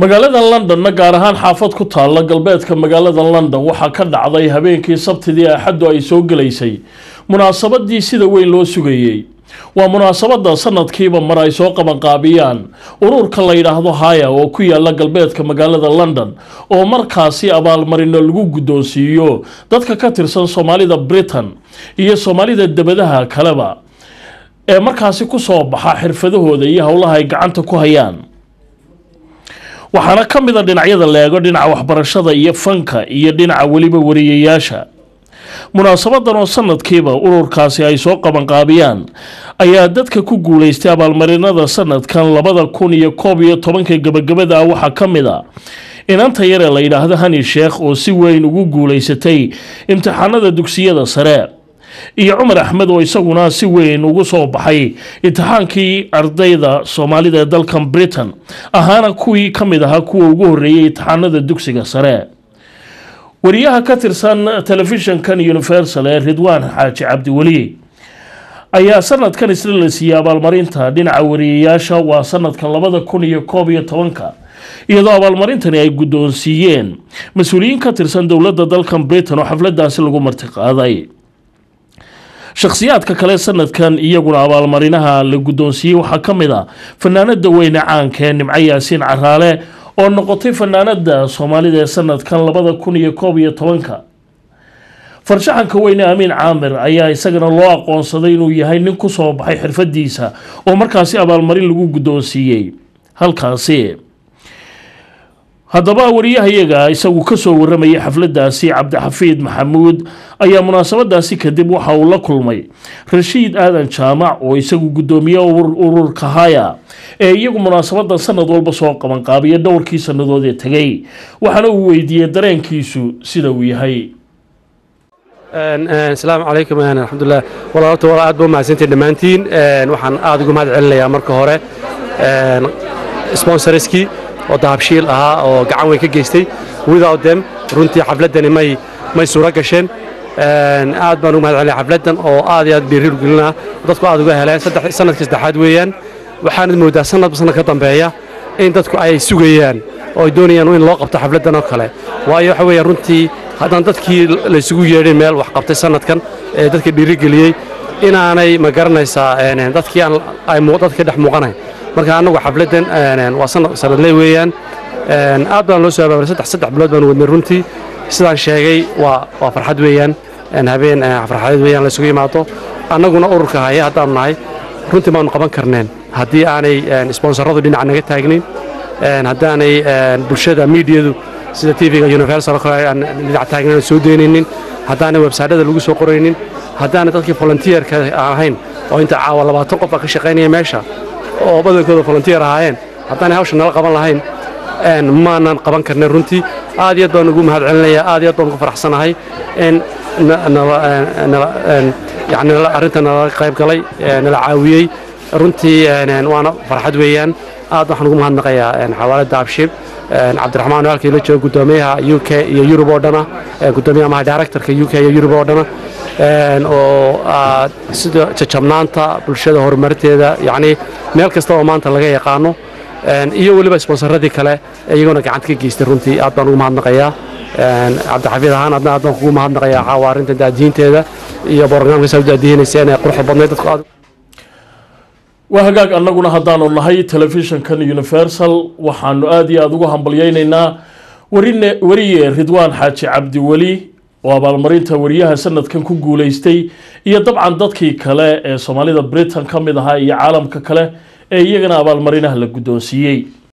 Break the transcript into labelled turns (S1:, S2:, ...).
S1: Magaalada Londonna, gaar ahaan xaafad ku taalla galbeedka magaalada London, waxaa ka dhacday habeenkii Sabtidii Axaddu ay soo gelaysay munaasabadii sida weyn loo sugayey. Waa munaasabadda sanadkiiba mar ay soo qabanqaabiyaan ururka la yidhaahdo Haya oo ku yaala galbeedka magaalada London, oo markaasi abaalmarino lagu guddoonsiiyo dadka ka tirsan Soomaalida Britain iyo Soomaalida debadaha kaleba ee markaasi kusoo baxa xirfadahooda iyo howlaha ay gacanta ku hayaan. Waxaana ka mid a dhinacyada leego dhinaca waxbarashada iyo fanka iyo dhinaca weliba wariyayaasha. Munaasabadan oo sanadkiiba ururkaasi ay soo qabanqaabiyaan ayaa dadka ku guuleystay abaalmarinada sanadkan 2011-ka gabagabada ah waxaa ka mid a inanta yaree la yidhaahdo Hani Sheekh oo si weyn ugu guuleysatay imtixaanada dugsiyada sare, iyo Cumar Axmed oo isaguna si weyn ugu soo baxay imtixaankii ardayda Soomaalida ee dalkan Britain, ahaana kuwii ka mid ahaa kuwa ugu horreeyey imtixaanada dugsiga sare. Wariyaha ka tirsan telefishinkan Universal ee Ridwaan Xaaji Cabdiweli ayaa sanadkan isla la siiyey abaalmarinta dhinaca wariyayaasha, waa sanadka 2011-ka, iyadoo abaalmarintani ay guddoonsiiyeen mas-uuliyiin ka tirsan dowladda dalkan Britain oo xafladaasi lagu martiqaaday. Shakhsiyaadka kale sanadkan iyaguna abaalmarinaha la guddoonsiiyey waxaa ka mid a fanaanada weyne caanka ee Nimco Yaasiin Caraale oo noqotay fanaanada Soomaalida ee sanadkan 2011-ka. Farshaxanka weyne Amiin Caamir ayaa isagana loo aqoonsaday inuu yahay nin kusoo baxay xirfadiisa oo markaasi abaalmarin lagu guddoonsiiyey halkaasi. Haddaba wariyahayaga isagu kasoo waramayay xafladaasi, Cabdixafiid Maxamuud, ayaa munaasabadaasi kadib waxa uu la kulmay Rashiid Aadan Jaamac oo isagu guddoomiye ururka Haya ee iyagu munaasabadan sanad walba soo qabanqaabiya dhowrkii sanadood ee tegay, waxaana uu weydiiyey dareenkiisu sida uu yahay.
S2: Asalaamu calaykum. Alxamdulilah walaalta, walaal aad baa umahadsantiin dhammaantiin. Waxaan aad ugu mahad celinayaa marka hore sponsorskii oo Dahabshiil ahaa oo gacan weyn ka geystay. Without them runtii xafladdani may suuro gasheen. Aad baan ugu mahad celinaya xafladdan oo aad iyo aad dhiiri gelina, dadku aad uga heleen. Sanadkii saddexaad weeyaan. Waxaanad mooddaa sanadba sanad ka dambeeya in dadku ay sugayaan oo ay doonayaan in loo qabto xafladdan oo kale, waayo waxa weeye runtii haddaan dadkii laysugu yeedhin meel wax qabtay sanadkan ee dadka dhiirigeliyey inaanay, ma garanaysaa, dadkii aan ay dadka dhex muuqanayn. Marka annagu xafladdan waa sanadle weeyaan, aad baan loo soo abaabulay. 3 bilood baan wadnay runtii. Sidaan sheegay, waa farxad weeyaan, habeen farxadeed weeyaan laysugu yimaado. Annaguna ururka Haya haddaanu nahay runtii maanu qaban karneen haddii aanay sponsoradu dhinaca naga taagnayn, haddaanay bulshada miidiyadu sida TV-ga Universal oo kale aan dhinac taagnayn soo deynaynin, haddaanay websaydyada lagu soo qoraynin, haddaanay dadkii volunteerka ahayn oo inta caawa 20 qof baa ka shaqaynaya meesha oo badankooda volunteer ahaayeen, haddaanay hawsha nala qaban lahayn maanan qaban karnay runtii. Aad iyo aad baan ugu mahad celinayaa, aad iyo aad baan ugu faraxsanahay in yani arrinta nala qayb galay, nala caawiyey runtii, waana farxad weeyaan. Aad waxaan ugu mahadnaqayaa xawaalada Dahabshiil, Cabdiraxmaan oo halkii la jooga, guddoomiyaha UK iyo Yurub oo dhana, guddoomiyaha maha directorka UK iyo Yurub oo dhana, oo sida jajabnaanta bulshada horumarinteeda yacni meel kasta oo maanta laga yaqaano, iyo weliba sponsoradii kale iyaguna gacanta ka geystay. Runtii aad baan ugu mahadnaqayaa. Cabdixafiid ahaan adna aad baan kugu mahadnaqayaa caawa arrinta daadihinteeda iyo barnaamijka saa u daadihinayseen ee quruxda badnayd dadku aad.
S1: Waa hagaag. Annaguna haddaanu nahay telefishinkan Universal waxaanu aada iyo aada ugu hambalyeynaynaa warine weriye Ridwaan Xaaji Cabdiweli oo abaalmarinta wariyaha sanadkan ku guuleystay, iyo dabcan dadkii kale ee Soomaalida Britain ka mid ahaa iyo caalamka kale ee iyagana abaalmarinaha la guddoonsiiyey.